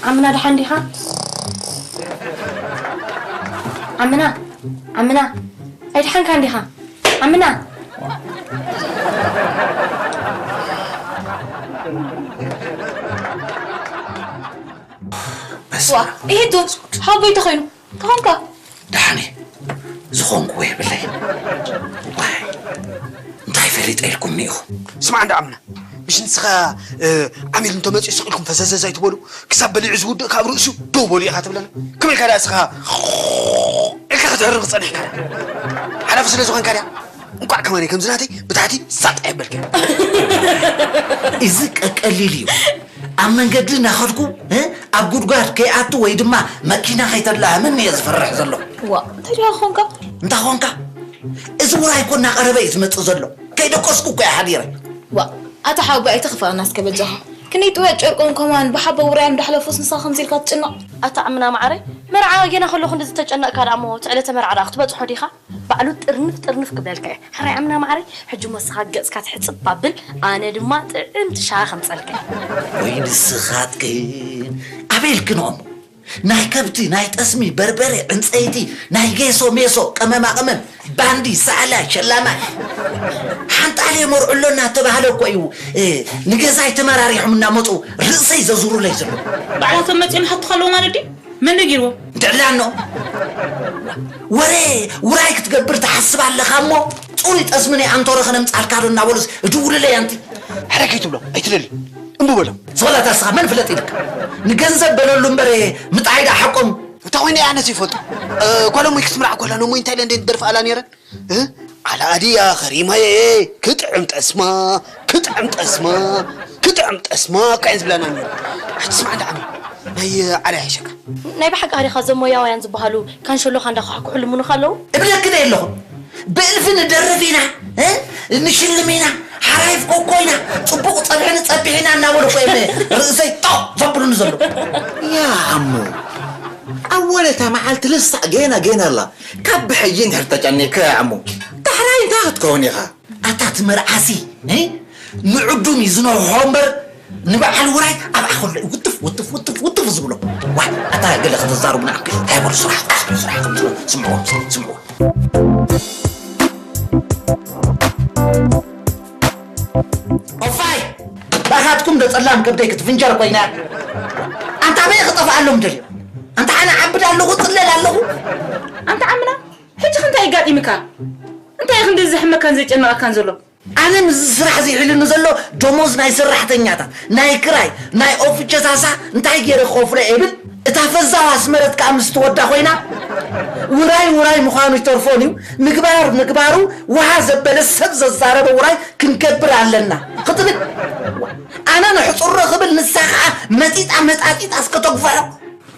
ዓምና ደሓን ዲኻ? ዓምና፣ ዓምና፣ ኣይደሓንካን ዲኻ? ዓምና። በስመ ዋ፣ ኣብ። ይሄ ዶ ሓቦይ ተኾይኑ? ተኾንካ? ደሓን እየ። ዝኾንኩዎ የብለይ። ዋይ፣ እንታይ ፈሊጠ ኢልኩም እኒኹም? ስማዕ እንዳ ዓምና፣ ምሽ ንስኻ፣ እ፣ ዓሚል እንተመፂኡ ስቕ ኢልኩም ፈዘዘዝ ኣይትበሉ። ክሳብ በሊዑ ዝውድእ ካብ ርእሱ ደው በሉ ኢኻ ትብለና። ከመይ ኢልካ ደኣ እስኻ ኢልካ ከተዕርፍ ጸኒሕካ ደኣ? ሓላፊ ስለ ዝኾንካ ደኣ? እንቋዕ ከማነይ ከምዚ ናተይ ብታሕቲ ሳጥ ኣየበልካዮ። እዚ ቀቀሊል እዩ። ኣብ መንገዲ እናኸድኩ፣ እ፣ ኣብ ጉድጓድ ከይኣቱ ወይ ድማ መኪና ከይተላህመኒ እየ ዝፈርሕ ዘለኹ። ዋ፣ እንታይ ደኣ ኾንካ? እንታይ ኾንካ? እዚ ውራይ እኮ እናቐረበ እዩ ዝመጽእ ዘሎ። ከይደቀስኩ እኮ እየ ሓዲረ። ዋ፣ ኣታ ሓወቦይ ኣይተኽፍኣና እስከ በጃኻ። ክንደይ ጥውያት ጨርቆም ከማን ብሓቦ ውራዮም እንዳሕለፉስ ንስኻ ከምዚ ኢልካ ትጭነቕ? ኣታ ዓምና መዓረይ፣ መርዓ ጌና ከለኹ እንደዚ ተጨነቕካ ደኣ እሞ እቲ ዕለተ መርዓ ደኣ ክትበጽሖ ዲኻ? ባዕሉ ጥርንፍ ጥርንፍ ክብለልካ እየ። ሕራይ ዓምና መዓረይ፣ ሕጂ እሞ ንስኻ ገጽካ ትሕጽብ ኣብል፣ ኣነ ድማ ጥዕምቲ ሻሂ ከምጸልካ እየ። ወይ ንስኻትክን ኣበይ ኢልክንኦም? ናይ ከብቲ፣ ናይ ጠስሚ፣ በርበረ፣ ዕንጸይቲ፣ ናይ ጌሶ ሜሶ፣ ቀመማ ቅመም፣ ባንዲ፣ ሳዕላ፣ ሸላማይ። ሓንጣል የመርዑ ኣሎ እናተባህለ እኮ እዩ፣ እ፣ ንገዛይ ተመራሪሖም እናመጹ ርእሰይ ዘዙሩለይ ዘሎ። ባዕላቶም መጺኦም ይሓቱኻ ኣለዉ ማለት ድዩ? መን ነጊርዎም? እንድዕላኖ። ወረ ውራይ ክትገብር ትሓስብ ኣለኻ እሞ፣ ጽሩይ ጠስሚ ናይ ኣንቶረ ከነምጻልካ ዶ እናበሉስ እድውልለይ ኣንቲ። ሕራይ ከይትብሎም፣ ኣይትደሊ። እምቢ በሎም። ዝበላ ታስኻ መን ፍለጥ ኢልካ? ንገንዘብ በለሉ እምበር ምጥዓይ ደኣ ሓቆም። እታ ኮይነ እያ ኣነስ ይፈልጦ። እ፣ ጓሎም ወይ ክትምርዓ ጓላ ነሞ እንታይ ኢለ እንደ ደርፍ ኣላ ነይረን? እ? ዓላ ኣድያ ኸሪማየ፣ ክጥዕም ጠስማ፣ ክጥዕም ጠስማ፣ ክጥዕም ጠስማ፣ እኳ እየን ዝብላና ነይሩ። ሕጂ ስማዕ እንዳ ዓሚ፣ ናይ ዓላ ይሕሸካ። ናይ ብሓቂ ሃሪኻ እዞም ሞያውያን ዝበሃሉ ካንሸሎኻ እንዳኳሕኩሑ ልምኑኻ ኣለዉ? እብለክን ኣለኹ። ብእልፊ ንደርፍ ኢና፣ እ? ንሽልም ኢና፣ ሓራይፍ ኮኮ ኢና፣ ጽቡቕ ጸብሒ ንጸብሕ ኢና እናበሉ እኮ እዮም ርእሰይ ጦቕ ዘብሉኒ ዘለዉ። ያ ዓሙ፣ ኣብ ወለታ መዓልቲ ልሳዕ ጌና ጌና ኣላ። ካብ ብሕጂ እንድሕር ተጨኒቕካ ዓሙ፣ ዳሕራይ እንታይ ክትከውን ኢኻ? ኣታ እቲ መርዓሲ፣ እ? ንዕዱም እዩ ዝነውሖ እምበር፣ ንበዓል ውራይ ኣብኣ ከሎ እዩ ውትፍ፣ ውትፍ፣ ውትፍ፣ ውትፍ ዝብሎ። ዋይ፣ ኣታ ገለ ከተዛርቡ ንዓኩም። እንታይ በሉ፣ ስራሕ፣ ስራሕ፣ ስራሕ፣ ስራሕ፣ ስምዕዎም፣ ስምዕዎም። ኦፋይ! ባኻትኩም ዶ ጸላም ከብደይ ክትፍንጀር ኮይና? ኣንታ በይ ክጠፍኣሎም ደልዮ? ኣንታ ኣነ ዓብድ ኣለኹ፣ ጽለል ኣለኹ። ኣንታ ዓምና፣ ሕጂ ኸ እንታይ ኣጋጢምካ? እንታይ እዩ ክንዲ ዘሕመካን ዘጨነቐካን ዘሎ? ኣነ ምስዚ ስራሕ እዚ ይሕልኒ ዘሎ ደሞዝ ናይ ሰራሕተኛታት፣ ናይ ክራይ፣ ናይ ኦፊቸታሳ እንታይ ገይረ ክኸፍሎ እየ ይብል? እታ ፈዛው ኣስመረት ከኣ ምስ ትወዳ ኮይና፣ ውራይ ውራይ ምዃኑ ይተርፎን እዩ። ምግባር ምግባሩ ውሃ ዘበለ ሰብ ዘዛረበ ውራይ ክንገብር ኣለና። ክትብል ኣነ ንሕጽሮ ክብል ንሳ ከኣ መጢጣ መጣጢጣ እስከ ተግፍዖ።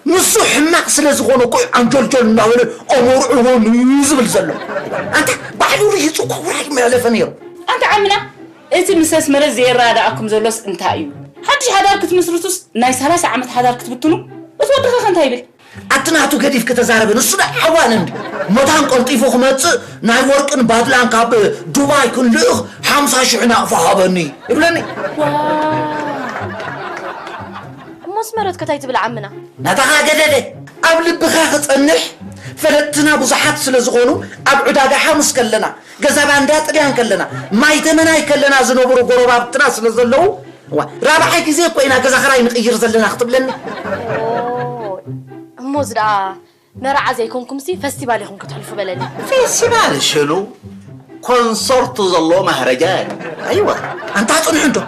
ንሱ ሕማቕ ስለ ዝኾነ እኮ እዩ ዓንጆልጆል እናበለ ኣመርዕወኒ ዝብል ዘሎ። ኣንታ ባዕሉ ርሂጹ እኮ ውራይ መሕለፈ ነይሩ። ኣንታ ዓምና፣ እቲ ምስ ኣስመረት ዘየረዳድኣኩም ዘሎስ እንታይ እዩ? ሓድሽ ሓዳር ክትምስርቱስ ናይ ሰላሳ ዓመት ሓዳር ክትብትኑ? እቲ ወድኸ ከ እንታይ ይብል? ኣቲ ናቱ ገዲፍኪ ተዛረቢ፣ ንሱ ዶ ዓዋን እንዲ መታን ቀልጢፉ ክመጽእ ናይ ወርቅን ባድላን ካብ ዱባይ ክንልእኽ ሓምሳ ሽሕ ናቕፋ ሃበኒ ይብለኒ። እሞ ኣስመረት ከ እንታይ ትብል ዓምና? ናታኻ ገደደ ኣብ ልብኻ ክጸንሕ። ፈለጥትና ብዙሓት ስለ ዝኾኑ ኣብ ዕዳጋ ሓሙስ ከለና ገዛ ባንዳ ጥልያን ከለና ማይ ተመናይ ከለና ዝነበሩ ጎረባብትና ስለ ዘለዉ እዋ ራብዓይ ግዜ እኮ ኢና ገዛ ኽራይ ንቕይር ዘለና ክትብለኒ። እሞ እዚ ደኣ መርዓ ዘይኮንኩምሲ ፈስቲቫል ኢኹም ከተሕልፉ በለኒ። ፌስቲቫል ሽሉ ኮንሰርቱ ዘለዎ ማህረጃ እዩ። ኣይወ ኣንታ ጽንሑ እንዶ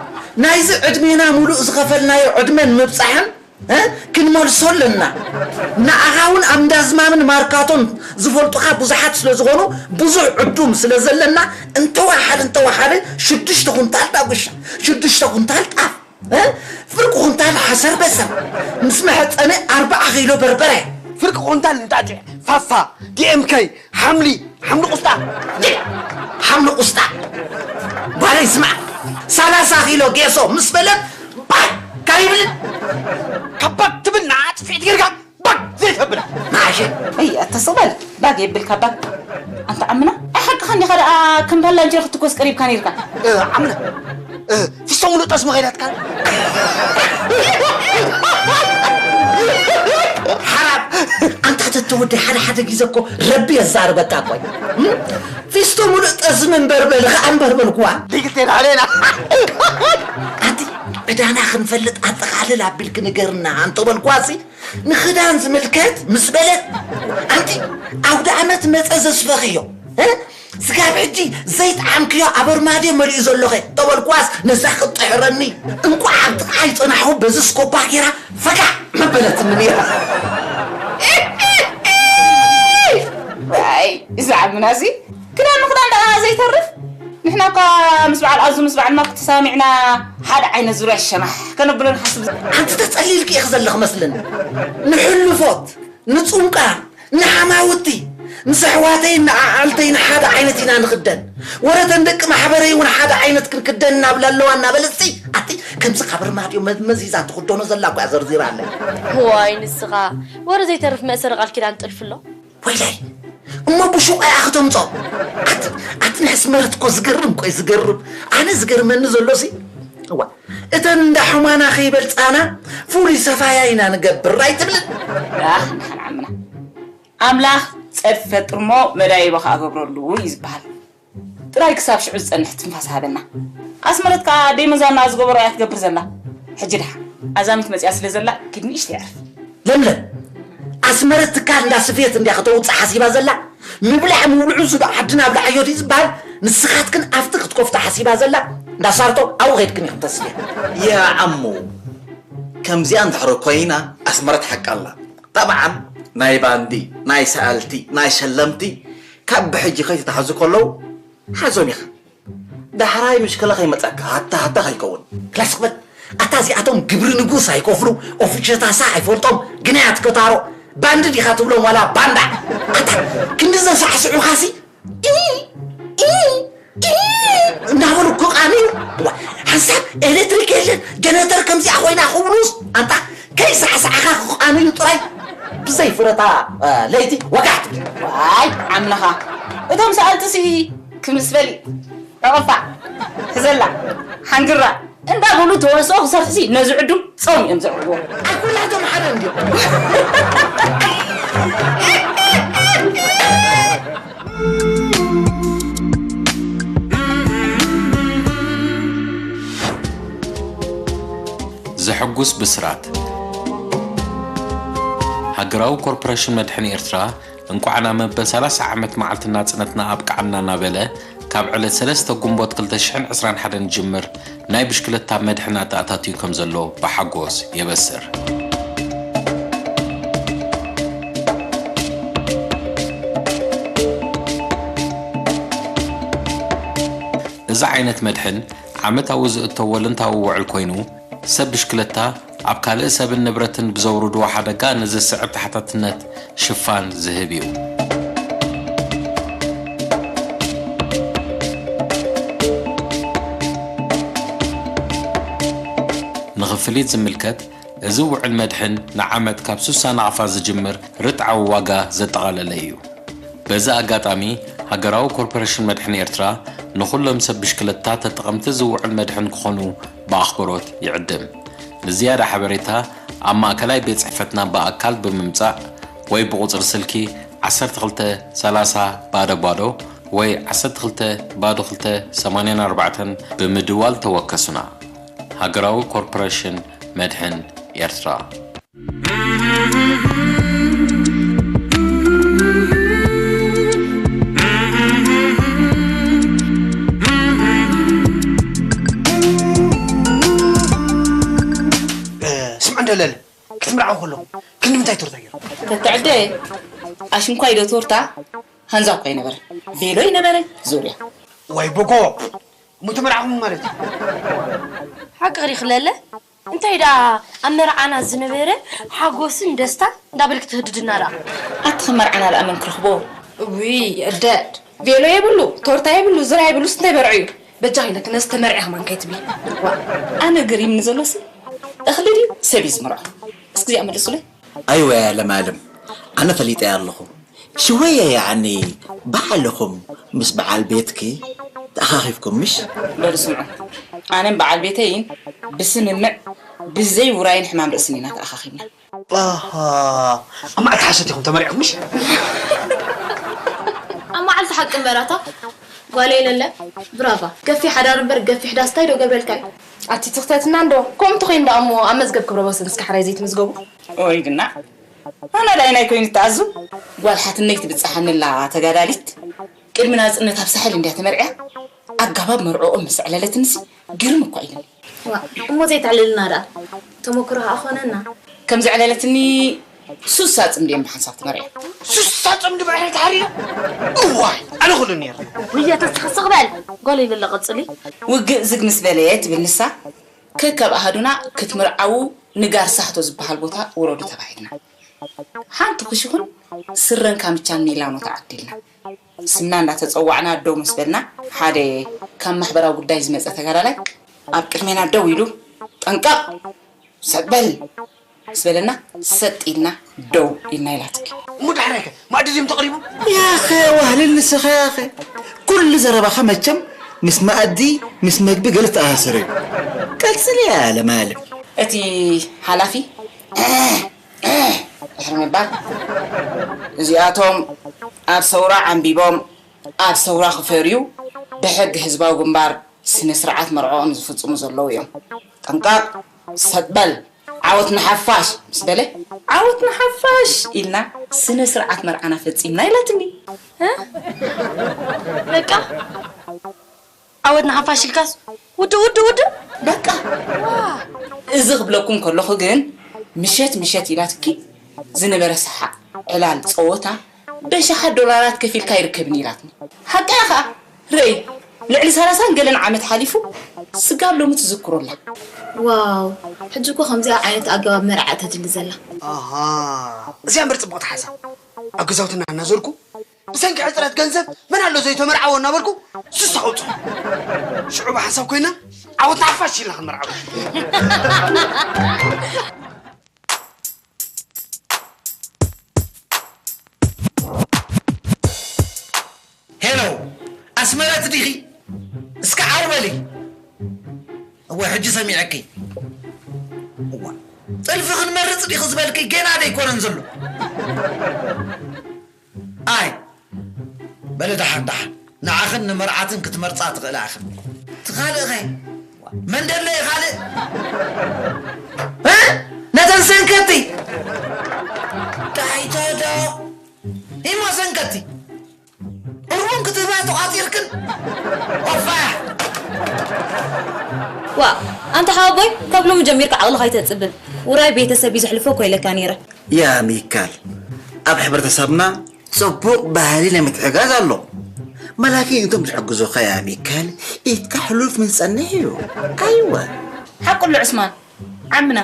ናይዚ ዕድሜና ሙሉእ ዝኸፈልናዮ ዕድመን ምብጻሕን እ? ክንመልሶ ኣለና። ንዓኻ እውን ኣብ እንዳዝማምን ማርካቶን ዝፈልጡኻ ብዙሓት ስለ ዝኾኑ ብዙሕ ዕዱም ስለ ዘለና እንተወሓደ እንተወሓደ ሽዱሽተ ኩንታል ዳጉሻ፣ ሽዱሽተ ኩንታል ጣፍ፣ እ? ፍርቂ ኩንታል ሓሰር በሰር፣ ምስ መሐፀኒ ኣርባዓ ኪሎ በርበረ፣ ፍርቂ ኩንታል እንጣጢዕ፣ ፋፋ፣ ዲኤምከይ፣ ሓምሊ፣ ሓምሊ ቁስጣ፣ ሓምሊ ቁስጣ፣ ጓለይ ስማዕ፣ ሰላሳ ኪሎ ጌሶ ምስ በለት ባክ ካይብልን ካብ ባክ ትብል ንዓ ጽፍዒት ጌርካ ባክ ዘይተብላ። ማሸ እይ ኣተስቕበል ባግ የብልካ ባግ ኣንተ ዓምና ኣይ ሓቅኻ እንዲኻ ደኣ ከም ባላንጀር ክትኮስ ቀሪብካ ነይርካ ዓምና ፊስቶ ሙሉእ ጠስሚ ኸይዳትካ ሓራም ኣንታ ተተወደ ሓደ ሓደ ግዜ እኮ ረቢ የዛርበካ እኮ ፊስቶ ሙሉእ ጠስሚ እምበር በልኻ እምበር በልኩዋ ዲግቴን ሓሌና ኣቲ ዕዳና ክንፈልጥ ኣጠቓልል ኣቢልክ ንገርና እንተበልኳሲ ንኽዳን ዝምልከት ምስ በለት ኣንቲ ኣውደ ዓመት መጸ ዘስፈኽዮ ስጋብ ሕጂ ዘይጠዓምክዮ ኣብ ኣርማድዮ መሊኡ ዘሎኸ ተበልኳስ ነዛ ክትጥሕረኒ እንቋዕ ኣብ ጥቓይ ጸናሕኹ በዚ ስኮባ ጌራ ፈጋዕ መበለትኒ ነይራ። ዋይ እዛ ዓምና እዚ ክዳን ምኽዳን ደኣ ዘይተርፍ ንሕና እኳ ምስ በዓል ኣዙ ምስ በዓል ማኩ ተሳሚዕና ሓደ ዓይነት ዙርያ ሸናሕ ከነብሎ ንሓስብ። ኣንቲ ተጸሊልኪ ኢኺ ዘለኺ መስለኒ ንሕሉፎት ንጹምቃ ንሓማውቲ ምስ ኣሕዋተይን ንዓዓልተይን ሓደ ዓይነት ኢና ንኽደን ወረተን ደቂ ማሕበረይ እውን ሓደ ዓይነት ክንክደን እናብላ ኣለዋ እናበለሲ ኣቲ ከምዚ ካብ ርማድዮ መዚዛ ትኽደኖ ዘላ እኳ ዘርዚራ ኣለ። ዋይ ንስኻ ወረ ዘይተርፍ መእሰሪ ቃል ኪዳን ጥልፍሎ። ወይለይ እሞ ብሹቕ እያ ክተምጾ ኣቲ ኣቲ ናይ ኣስመረት እኮ ዝገርም ቆይ ዝገርም ኣነ ዝገርመኒ ዘሎ ሲ እዋ እተን እንዳ ሕማና ከይበልጻና ፍሉይ ሰፋያ ኢና ንገብር ኣይትብልን ኣህ ንሓን ዓምና ኣምላኽ ጸድፊ ፈጥር እሞ መዳይቦ ከኣ ገብረሉ እዩ ዝበሃል ጥራይ ክሳብ ሽዑ ዝጸንሕ ትንፋስ ሃበና ኣስመረት ከኣ ደይመዛና ዝገበሮ እያ ትገብር ዘላ ሕጂ ድሓ ኣዛሚት መጽያ ስለ ዘላ ኪድ ንእሽተ የዕርፍ ለምለም ኣስመረት ትካል እንዳ ስፌት እንድያ ከተውፅእ ሓሲባ ዘላ ምብላዕ ምውልዑ ዝዶ ዓድና ኣብልዓዮ ድዩ ዝበሃል ንስኻትክን ኣብቲ ክትከፍቶ ሓሲባ ዘላ እንዳ ሳርቶ ኣብኡ ከይድክን ኢኹም ተስፍያ ያ ዓሙ ከምዚኣ እንድሕር ኮይና ኣስመረት ሓቃ ኣላ ጠብዓን ናይ ባንዲ ናይ ሰኣልቲ ናይ ሸለምቲ ካብ ብሕጂ ከይተታሕዙ ከለዉ ሓዞም ኢኻ ዳሕራይ ምሽክላ ከይመፀካ ሃታ ሃታ ከይከውን። ክላስ ክበል ኣታ እዚኣቶም ግብሪ ንጉስ ኣይከፍሉ ኦፍቸታሳ ኣይፈልጦም ግናያት ከታሮ ባንዲ ዲኻ ትብሎም ዋላ ባንዳ ኣታ ክንዲ ዘሳዕስዑኻሲ ኢ ኢ ኢ እናበሉ ክቃንዩ ሓንሳብ ኤሌክትሪክ የለን ጀነተር ከምዚኣ ኮይና ክብሉስ ኣንታ ከይሳዕሳዕኻ ክቃንዩ ጥራይ ብዘይ ፍረታ ለይቲ ወጋሕ ትብል። ዋይ ዓምናኻ እቶም ሰኣልትሲ ክምስ በሊ ዕቕፋ ሕዘላ ሓንግራ እንዳበሉ ተዋስኦ ክሰርሕሲ ነዚ ዕዱም ጾም እዮም ዘዕብዎ። ኣኩላቶም ሓደ እንድዮም። ዘሐጉስ ብስራት! ሃገራዊ ኮርፖረሽን መድሕን ኤርትራ እንቋዕ ናብ መበል ሰላሳ ዓመት መዓልቲ ናጽነትና ኣብቅዓና እናበለ ካብ ዕለት ሰለስተ ጉንቦት ክልተ ሽሕን ዕስራን ሓደን ዝጅምር ናይ ብሽክለታ መድሕን ኣተኣታትዩ ከም ዘሎ ብሓጎስ የበስር። እዚ ዓይነት መድሕን ዓመታዊ ዝእቶ ወለንታዊ ውዕል ኮይኑ ሰብ ብሽክለታ ኣብ ካልእ ሰብን ንብረትን ብዘውርድዎ ሓደጋ ንዝስዕብ ተሓታትነት ሽፋን ዝህብ እዩ። ንኽፍሊት ዝምልከት፣ እዚ ውዕል መድሕን ንዓመት ካብ ሱሳ ናቕፋ ዝጅምር ርትዓዊ ዋጋ ዘጠቓለለ እዩ። በዚ ኣጋጣሚ፣ ሃገራዊ ኮርፖሬሽን መድሕን ኤርትራ ንኹሎም ሰብ ብሽክለታ ተጠቐምቲ እዚ ውዕል መድሕን ክኾኑ ብኣኽብሮት ይዕድም። ንዝያዳ ሓበሬታ ኣብ ማእከላይ ቤት ጽሕፈትና ብኣካል ብምምጻእ ወይ ብቑጽሪ ስልኪ ዓሰርተ ክልተ ሰላሳ ባዶ ባዶ ወይ ዓሰርተ ክልተ ባዶ ክልተ ሰማንያን ኣርባዕተን ብምድዋል ተወከሱና። ሃገራዊ ኮርፖሬሽን መድሕን ኤርትራ። ስምዕ እንደለለ ክትምርዓው ከለኹም ክንዲ ምንታይ ቶርታ ገይሩ? ተትዕደ ኣሽንኳይ ዶ ቶርታ ሃንዛ እኳ ኣይነበረ ቬሎ ይነበረ ዙርያ ዋይ ቦጎ እሞ ተመርዓኹም ማለት እዩ። ሓቂ ሪኽ ለለ እንታይ ደኣ ኣብ መርዓና ዝነበረ ሓጎስን ደስታን እንዳበልክ ትህድድና ደኣ ኣቲ ከም መርዓና ደኣ መን ክረኽቦ እውይ እደ ቬሎ የብሉ ቶርታ የብሉ ዙርያ የብሉስ እንታይ መርዑ እዩ በጃኺ ኢለኪ ነዚ ተመርዒ ከማን ከይትብሊ። ዋእ ኣነ ገሪምኒ ዘሎሲ እኽሊ ድዩ ሰብ እዩ ዝምርዖ? እስኪ እዚኣ መልሱለይ። ኣይወ ለማለም ኣነ ፈሊጠያ ኣለኹ ሽወየ ያዕኒ ባዕልኹም ምስ በዓል ቤትኪ ተኣኻኺብኩም ምሽ? በሉ ስምዑ ኣነን በዓል ቤተይን ብስምምዕ ብዘይ ውራይን ሕማም ርእስን ኢና ተኣኻኺብና። ኣሃ ኣብ መዓልቲ ሓሰት ኢኹም ተመሪዕኩም ምሽ? ኣብ መዓልቲ ሓቂ እምበር ኣታ ጓለይ ለለ ብራቫ ገፊሕ ሓዳር እምበር ገፊሕ ዳስ ታይ ዶ ገብረልካ እዩ ኣቲ ትኽተትና እንዶ ከምኡ ተኾይኑ ደኣ እሞ ኣብ መዝገብ ክብረ ወሰን እስኪ ሓራይ ዘይትምዝገቡ ኦይ ግና ኣና ዳይ ናይ ኮይኑ ተኣዙ ጓል ሓትነይ ትብጽሓኒ ኣላ ተጋዳሊት ቅድሚ ናጽነት ኣብ ሳሕል እንድያ ተመርዕያ ኣጋባብ መርዕኦም ምስ ኣዕለለትንሲ ግርም እኳ ኢሉኒ። ዋእ እሞ ዘይተዕልልና ደኣ ተመክሮ ከኣ ኮነና። ከም ዘዕለለትኒ ሱሳ ጽምዲ እየን ብሓንሳብ ተመርዕየን። ሱሳ ጽምዲ ብዕራይ ተሓሪዱ? እዋይ ኣነ ክብሎ ነይረ። ውየ ተስኪ ስቕ በል ጓለይ ለለ ቀጽሊ። ውግእ ዝግ ምስ በለ ትብል ንሳ፣ ከከም ኣሃዱና ክትምርዓዉ ንጋር ሳህቶ ዝበሃል ቦታ ውረዱ ተባሂልና። ሓንቲ ኩሽኹን ስረን ካምቻን ሚላኖ ተዓዲልና። ስምና እንዳተጸዋዕና ደው ምስ በልና፣ ሓደ ካብ ማሕበራዊ ጉዳይ ዝመጸ ተጋዳላይ ኣብ ቅድሜና ደው ኢሉ፣ ጠንቀቕ! ሰጥ በል! ምስ በለና፣ ሰጥ ኢልና ደው ኢልና ኢላትኪ። እሞ ዳሕራይከ ማእዲ ድዮም ተቕሪቡ? ያኸ ዋህልል ንስኻ ያኸ። ኩሉ ዘረባኻ መቸም ምስ መኣዲ ምስ መግቢ ገለ ዝተኣሳሰረ እዩ። ቀጽልያ ለማለም። እቲ ሓላፊ ድሕሪ ምባል፣ እዚኣቶም ኣብ ሰውራ ዓምቢቦም ኣብ ሰውራ ክፈርዩ ብሕጊ ህዝባዊ ግንባር ስነ ስርዓት መርዕኦም ዝፍፅሙ ዘለዉ እዮም። ጠንቀቕ! ሰጥ በል! ዓወት ንሓፋሽ! ምስ በለ ዓወት ንሓፋሽ! ኢልና ስነ ስርዓት መርዓና ፈፂምና ኢላትኒ። በቃ ዓወት ንሓፋሽ ኢልካስ ውድእ ውድእ ውድእ በቃ እዚ ክብለኩም ከለኹ ግን ምሸት ምሸት ኢላትኪ ዝነበረ ሰሓቕ፣ ዕላል፣ ጸወታ በሽሓት ዶላራት ከፊልካ ኣይርከብን ኢላትኒ። ሓቃ እያ ኸኣ። ርእይ፣ ልዕሊ ሰላሳን ገለን ዓመት ሓሊፉ ስጋብ ሎሚ ትዝክሮ ኣላ። ዋው፣ ሕጂ እኮ ከምዚኣ ዓይነት ኣገባብ መርዓ እያ ተድሊ ዘላ። ኣሃ፣ እዚኣ እምበር ጽብቕቲ ሓሳብ። ኣብ ገዛውትና እናዞርኩ ብሰንኪ ሕጽረት ገንዘብ መን ኣሎ ዘይተመርዓወ እናበልኩ ሱስ ኣውጽኦ። ሽዑ ብሓንሳብ ኮይና ዓወት ንሓፋሽ ኢልና ክንምርዓው። ሄሎ ኣስመረት ዲኺ? እስከ ዓው በሊ። እወ ሕጂ ሰሚዐኪ። እዋ ጥልፊ ክንመርጽ ዲኺ ዝበልኪ ጌና ደይኮነን ዘሎ። ኣይ በሊ ደሓን ደሓን ንዓኽን ንመርዓትን ክትመርጻ ትኽእላ ኢኽን። ትኻልእኸ መን ደለ እዩ ካልእ? እ? ነተን ሰንከቲ ጣይቶዶ ኢሞ ሰንከቲ እርቡን ክትህባ ተቋጺርክን ኦፋ ዋእ ኣንታ ሓወቦይ ካብ ሎሚ ጀሚርካ ዓቕልኻ ኣይተጽብን ውራይ ቤተሰብ እዩ ዘሕልፎ እኮ ኢለካ ነይረ። ያ ሚካል ኣብ ሕብረተሰብና ጽቡቕ ባህሊ ናይ ምትሕጋዝ ኣሎ። መላኪ እንቶም ዝሕግዙኻ ያ ሚካል ኢድካ ሕሉፍ ምስ ዝጸንሕ እዩ። ኣይወ። ሓቁ ኣሎ ዑስማን ዓምና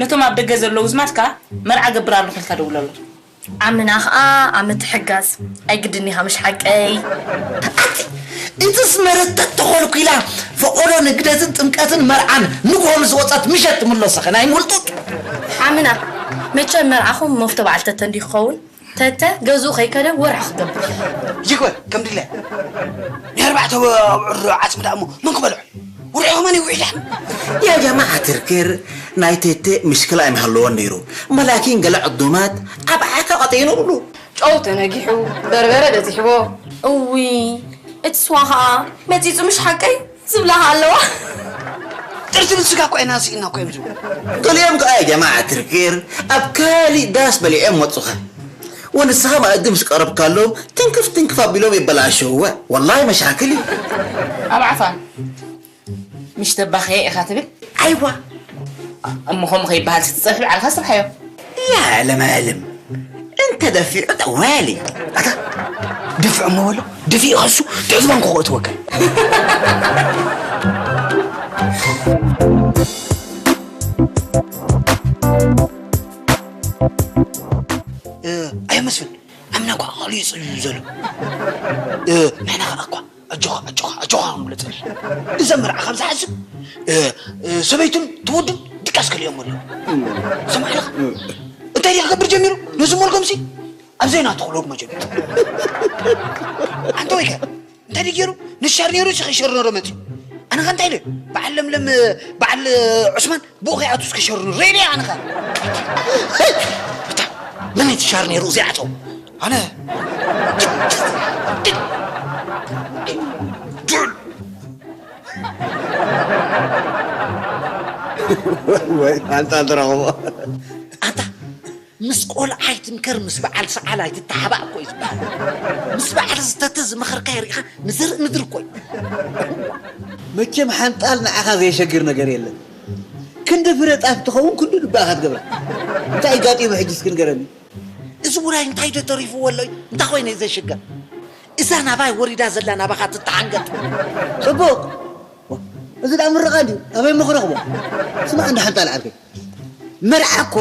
ነቶም ኣብ ደገ ዘለዉ ዝማድካ መርዓ ገብር ኣለኹ ኢልካ ደውለሎም። ዓምና ኸኣ ኣብ ምትሕጋዝ ኣይግድን ኢኻ፣ ምሽ ሓቀይ? ኣቲ፣ እትስ መረተት ተኾልኩ ኢላ ፈቆዶ ንግደትን ጥምቀትን መርዓን ንግሆ ምስ ወጸት ምሸት ትምለሶ ኸ ናይ ምውልጡጥ። ዓምና፣ መቸም መርዓኹም መፍቶ በዓል ተተ እንዲዩ ክኸውን? ተተ ገዝኡ ከይከደ ወርሒ ክገብር እዩ። ይግበር፣ ከም ድለ። ናይ ኣርባዕተ ኣውዕር ዓጽሚ ደኣ እሞ መን ክበልዖ? ወርሒ ከማን ይውዒላ። يا جماعة الخير، ናይ ቴቴ ምሽክላ ኣይምሃለዎን ነይሩ። መላኪን ገለ ዕዱማት ኣብ ዓካ ቀጢኑ ብሉ። ጨው ተነጊሑ፣ በርበረ በዚሕዎ። እውይ፣ እቲ ስዋ ኸኣ መጺጹ ምሽ ሓቀይ ዝብላ ኸኣ ኣለዋ። ጥርሲ ብስጋ እኮ ኢና ስኢና እኮ እዮም ዝብሉ። ገሊኦም ከኣ يا جماعة الخير ኣብ ካሊእ ዳስ በሊዖም መጹኻ። ወንስኻ መኣዲ ምስ ቀረብካሎም ትንክፍ ትንክፍ ኣቢሎም የበላሸውዋ። ወላሂ መሻክል እዩ። ኣብ ዓፋን ምሽ ተባኸየ ኢኻ ትብል? ኣይዋ። እሞ ከምኡ ከይበሃል ትጸብሒ ባዕልኻ ስርሓዮ። ያ ለማለም፣ እንተ ደፊዑ ጠዋሊ። ኣታ፣ ድፍዕ እሞ በሎ፣ ድፊዕ ከሱ፣ ትዕዝባን ክኾ እትወከል። እ፣ ኣየ መስፍን፣ ኣምና እኳ ኣኻሉ እዩ ጽልሉ ዘሎ። እ፣ ንሕና ኸኣ እኳ ኣጆኻ፣ ኣጆኻ፣ ኣጆኻ ክንብሎ ጸኒሕና። እዛ መርዓ ካብ ዝሓስብ፣ እ፣ እ፣ ሰበይቱን ትወዱን ድቃስ ከሊኦም ኣለዉ። ሰማዕ ኢኻ? እንታይ ድዩ ክገብር ጀሚሩ? ነዚ ሞልጎምሲ ኣብ ዘይናቱ ክሎግሞ ጀሚሩ። ኣንተ ወይከ፣ እንታይ ድዩ ገይሩ? ንሻር ነይሩ፣ ሲ ከይሸርነሮ መጺኡ። ኣነ ኸ እንታይ ኢለ? በዓል ለምለም፣ በዓል ዑስማን፣ ብኡ ከይኣቱ እስከ ሸርኑ ሬድዮ ኣነ ኸ። እታ መን ትሻር ነይሩ እዚኣቶ? ኣነ። ዱል። ወይ ኣንታ ትረኽቦ። ኣንታ ምስ ቆልዓ ኣይትምከር፣ ምስ በዓል ሰዓል ኣይትተሓባእ እኮ እዩ ዝበሃል። ምስ በዓል ዝተተ ዝመኸርካ ይርኢኻ ንዘርኢ ምድሪ እኮ እዩ። መቸም ሓንጣል ንዓኻ ዘየሸግር ነገር የለን። ክንዲ ፍረ ጣፍ ትኸውን ክንዲ ልባኻ ትገብራ። እንታይ ጋጢሙ ሕጂ እስኪ ንገረኒ? እዚ ውራይ እንታይ ዶ ተሪፍዎ ኣሎ እዩ? እንታይ ኮይነ እዩ ዘሽገር? እዛ ናባይ ወሪዳ ዘላ ናባኻ ትተሓንገጥ። ጽቡቕ። እዚ ደኣ ምርቓ ድዩ? ኣበይ እሞ ክረኽቦ? ስማዕ እንዳ ሓንጣል ዓርከይ። መርዓ እኮ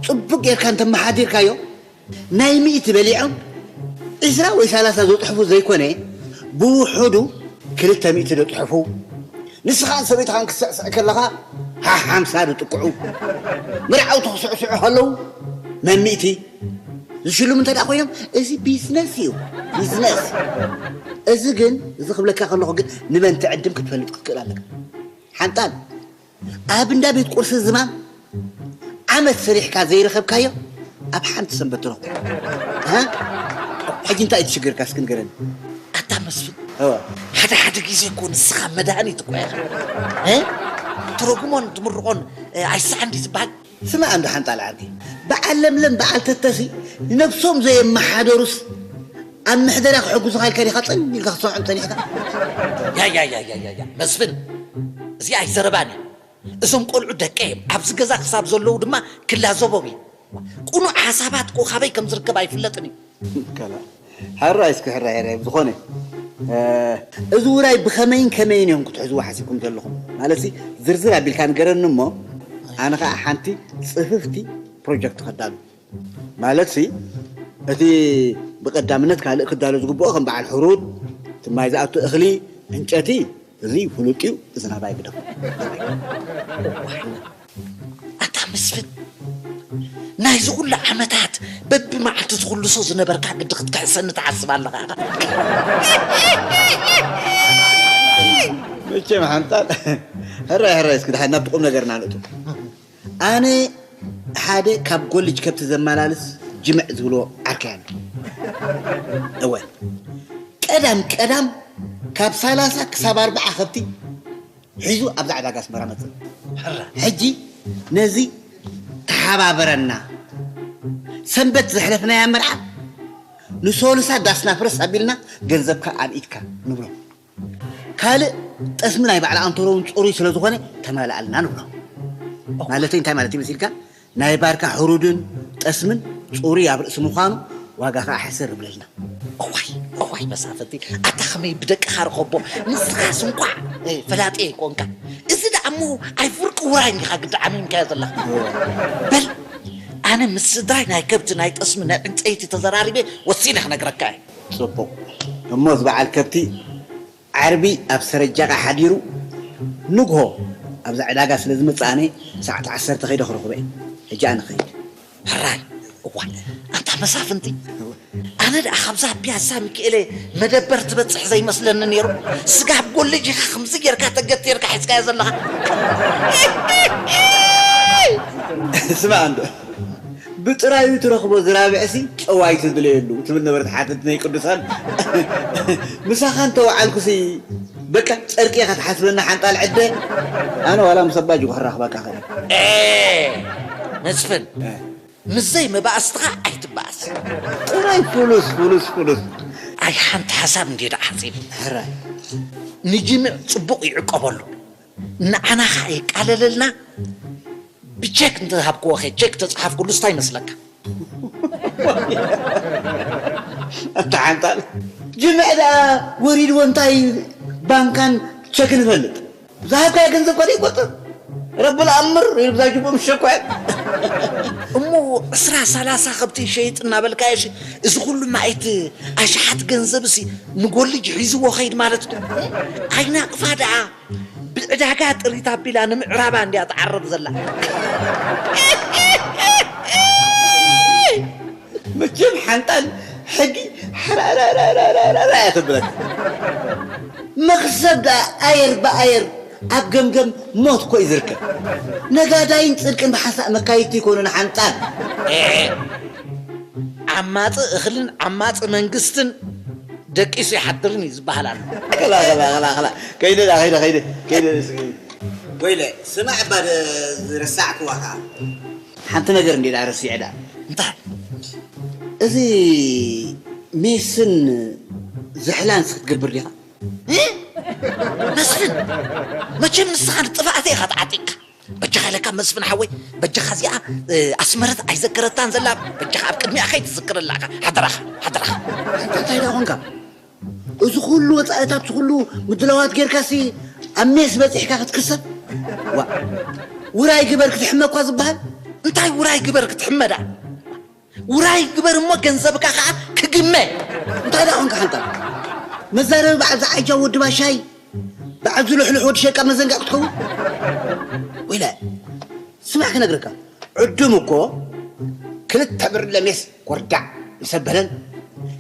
ጽቡቕ ጌርካ እንተመሓዲርካዮ ናይ ሚእቲ በሊዖም ዕስራ ወይ ሰላሳ ዝጥሕፉ ዘይኮነ፣ ብውሑዱ ክልተ ሚእቲ ዝጥሕፉ። ንስኻን ሰበይትኻን ክትስዕስዕ ከለኻ ሓ-፣ ሓምሳ ዝጥቅዑ። መርዓውቲ ክስዕስዑ ከለዉ መን ሚእቲ ዝሽልሙ እንተ ደኣ ኮይኖም፣ እዚ ቢዝነስ እዩ፣ ቢዝነስ። እዚ ግን፣ እዚ ክብለካ ከለኹ ግን ንመን ትዕድም ክትፈልጥ ክትክእል ኣለካ። ሓንጣል ኣብ እንዳ ቤት ቁርሲ ዝማም ዓመት ሰሪሕካ ዘይረኸብካዮ ኣብ ሓንቲ ሰንበት ትረኽቦ። ሃ? ሕጂ እንታይ እዩ ትሽግርካ እስኪ ንገረኒ። ኣታ መስፍን፣ እወ። ሓደ ሓደ ግዜ እኮ ንስኻ መድሃኒት እኮ ኢኻ። እ? ትረጉሞን ትምርቖን፣ እ፣ ኣይስሓን ድዩ ዝበሃል? ስማዕ እንዶ ሓንጣል ዓርከይ፣ በዓል ለምለም በዓል ተተሲ ንነብሶም ዘየመሓደሩስ ኣብ ምሕደራ ክሕግዙኻ ኢልካ ዲኻ ጸን ኢልካ ክትሰምዖም ጸኒሕካ? ያ፣ ያ፣ ያ፣ ያ፣ ያ፣ ያ፣ መስፍን፣ እዚኣ ኣይዘረባን እያ። እዞም ቆልዑ ደቀይ እዮም። ኣብዚ ገዛ ክሳብ ዘለዉ ድማ ክላዘቦም እዮም። ቅኑዕ ሓሳባት እኮ ካበይ ከም ዝርከብ ኣይፍለጥን እዩ። ከላ፣ ሕራይ እስኪ፣ ሕራይ፣ ሕራይ፣ ብዝኾነ፣ እ፣ እዚ ውራይ ብኸመይን ከመይን እዮም ክትሕዝዎ ሓሲብኩም ዘለኹም? ማለትሲ፣ ዝርዝር ኣቢልካ ንገረኒ እሞ፣ ኣነ ኸኣ ሓንቲ ጽፍፍቲ ፕሮጀክት ከዳሉ። ማለትሲ፣ እቲ ብቐዳምነት ካልእ ክዳሎ ዝግብኦ ከም በዓል ሕሩድ፣ እቲ ማይ ዝኣቱ እኽሊ፣ ዕንጨቲ፣ እዚ ፍሉጥ እዩ፣ እዚ ናባይ ግደፎ። ኣታ መስፍን፣ ናይዚ ኩሉ ዓመታት በብመዓልቲ ዝኹልሶ ዝነበርካ ግዲ ክትክሕሰኒ ትሓስብ ኣለኻ ኢኻ። መቸም ሓንጣል፣ ሕራይ፣ ሕራይ፣ እስኪ ደሓን ናብቲ ቁም ነገርና ንእቱ። ኣነ ሓደ ካብ ጎልጅ ከብቲ ዘመላልስ ጅምዕ ዝብልዎ ዓርከይ ኣሎ። እወ፣ ቀዳም ቀዳም ካብ ሰላሳ ክሳብ ኣርብዓ ከብቲ ሒዙ ኣብዛ ዕዳጋ ኣስመራ መጽእ። ሕጂ ነዚ ተሓባበረና። ሰንበት ዘሕለፍናያ መርዓ ንሶልሳ ዳስና ፍረስ ኣቢልና ገንዘብካ ኣብ ኢድካ ንብሎ። ካልእ ጠስሚ ናይ ባዕላ ኣንቶሮውን ጽሩይ ስለ ዝኾነ ተማልኣልና ንብሎ። ማለተይ እንታይ ማለት እዩ መሲልካ? ናይ ባርካ ሕሩድን ጠስምን ጽሩይ ኣብ ርእሲ ምዃኑ ዋጋ ኸዓ ሕስር ይብለልና። እዋይ፣ እዋይ መሳፍንቲ፣ ኣታ ኸመይ ብደቅኻ ርኸቦ፣ ንስኻስ እንኳዕ፣ እ፣ ፈላጢ ኣይኮንካ። እዚ ደኣ እሞ ኣይፍርቂ ውራይ እንዲኻ ግዲ ዓሚምካዮ ዘለኻ። በል ኣነ ምስ ስድራይ ናይ ከብቲ ናይ ጠስሚ ናይ ዕንፀይቲ ተዘራሪበ ወሲነ ክነግረካ እየ። ጽቡቕ። እሞ እዚ በዓል ከብቲ ዓርቢ ኣብ ሰረጃኻ ሓዲሩ ንግሆ ኣብዛ ዕዳጋ ስለ ዝመጽእ ኣነ ሰዓት ዓሰርተ ከይደ ክረኽቦ እየ። ሕጂ ኣነ ኸይድ። ሕራይ። እዋ ኣንታ መሳፍንቲ፣ ኣነ ደኣ ካብዛ ፒያሳ ሚካኤለ መደበር ትበጽሕ ዘይመስለኒ ነይሩ። ስጋብ ጎልጅኻ ከምዚ ጌርካ ተገቲርካ ሒዝካዮ ዘለኻ። ስማዕ እንዶ፣ ብጥራዩ ትረኽቦ ዝራብዕሲ ጨዋይ ትድለየሉ ትብል ነበረት ሓትት ናይ ቅዱሳን። ምሳኻ እንተወዓልኩሲ በቃ ጨርቂ ኢኻ ትሓስበና ሓንጣል ዕደ። ኣነ ዋላ ምስ ኣባጅ ክራኽበካ ኸ መስፍን፣ ምስዘይ መባእስትኻ ኣይትባእስ። ጥራይ ፍሉስ ፍሉስ ፍሉስ። ኣይ ሓንቲ ሓሳብ እንድየ ደኣ ሓጺብ። ሕራይ ንጅምዕ ጽቡቕ ይዕቀበሉ፣ ንዓና ኸኣ የቃለለልና። ብቸክ እንተሃብክዎ ኸ፣ ቸክ ተጽሓፍኩሉስ እንታይ ይመስለካ? ኣታ ሓንጣል፣ ጅምዕ ደኣ ወሪድዎ እንታይ ባንካን ቸክን ይፈልጥ? ዝሃብካዮ ገንዘብ ከ ዘይቆጽር? ረብል ኣምር ኢሉ ብዛ ጅቦ ምስ ሸኳ። እሞ ዕስራ ሰላሳ ከብቲ ይሸይጥ እናበልካዮ፣ እሺ፣ እዚ ኩሉ ማእት ኣሽሓት ገንዘብ ሲ ንጎልጅ ሒዝዎ ኸይድ ማለት ዶ? ኣይናቕፋ ደኣ ብዕዳጋ ጥሪት ኣቢላ ንምዕራባ እንድያ ትዓረብ ዘላ። መቸም ሓንጣል ሕጊ ሓራራራራራራ እያ ተብለካ። መኽሰብ ደኣ ኣየር ብኣየር ኣብ ገምገም ሞት እኮ እዩ ዝርከብ። ነጋዳይን ጽድቅን ብሓንሳእ መካይድቲ ይኮኑን ሓንጣል። ዓማፂ እኽልን ዓማፂ መንግስትን ደቂሱ ይሓድርን እዩ ዝበሃል ኣሎ። ከላ ከላ ከላ ከላ ከይደ ዳ ከይደ ከይደ ከይደ እስኪ ወይለ ስማዕ እባ ዝረሳዕክዋ ከዓ ሓንቲ ነገር እንዴ ዳ ረሲዐ ዳ እንታይ እዚ ሜስን ዝሕላን ክትገብር ዲኻ? መስፍን መቸም ንስኻ ንጥፍኣተይ ኢኻ ተዓጢቕካ። በጃኻ ኢለካ መስፍን ሓወይ፣ በጃኻ እዚኣ ኣስመረት ኣይዘከረታን ዘላ፣ በጃኻ ኣብ ቅድሚኣ ከይትዝክረላ ኢኻ። ሓደራኻ ሓደራኻ። እንታይ ደኣ ኾንካ? እዚ ኩሉ ወፃኢታት፣ እዚ ኩሉ ምድላዋት ጌርካሲ ኣብ ሜስ በፂሕካ ክትክሰብ? ዋ ውራይ ግበር ክትሕመ እኳ ዝበሃል። እንታይ ውራይ ግበር ክትሕመ ደኣ? ውራይ ግበር እሞ ገንዘብካ ከዓ ክግመ። እንታይ ደኣ ኾንካ ሓንታ መዛረቢ በዓል ዝዓጃ ወዲ ባሻይ በዓል ዝልሕልሕ ወዲ ሸቃ መዘንጋዕ ክትኸውን? ወይለ ስማዕ ክነግረካ ዕዱም እኮ ክልተ ብርለ ሜስ ኮርዳዕ ምስ ኣበለን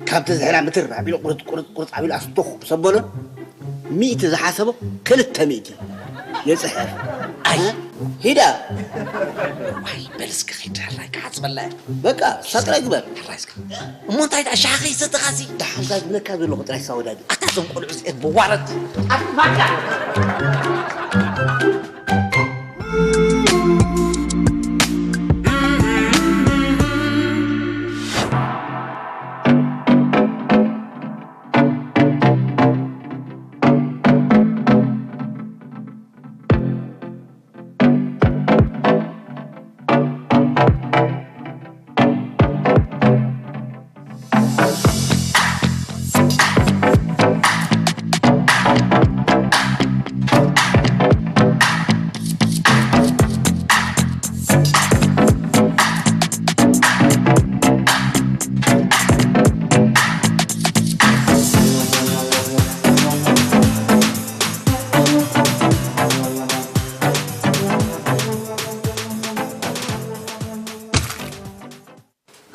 ካብቲ ዝሕላ ምትር ኣቢሉ ቁርጥ ቁርጥ ቁርጥ ኣቢሉ ኣስቶኽ ምስ ኣበሎን ሚእቲ ዝሓሰቦ ክልተ ሚእቲ ይፅሕፍ። ኣይ ሂዳ ዋይ በል እስኪ ኺድ ሕራይ ክሓፅበላ እየ። በቃ ሳጥራይ ግበር። ሕራይ እስኪ እሞ እንታይ ደኣ ሻሂ ከይሰተኻሲ? ደሓን እንታይ ዝብለካ ዘለኹ ጥራይ ሳወዳዲ። ኣታ እዞም ቆልዑ እዚኦም መዋረድቲ ኣብ ማዳ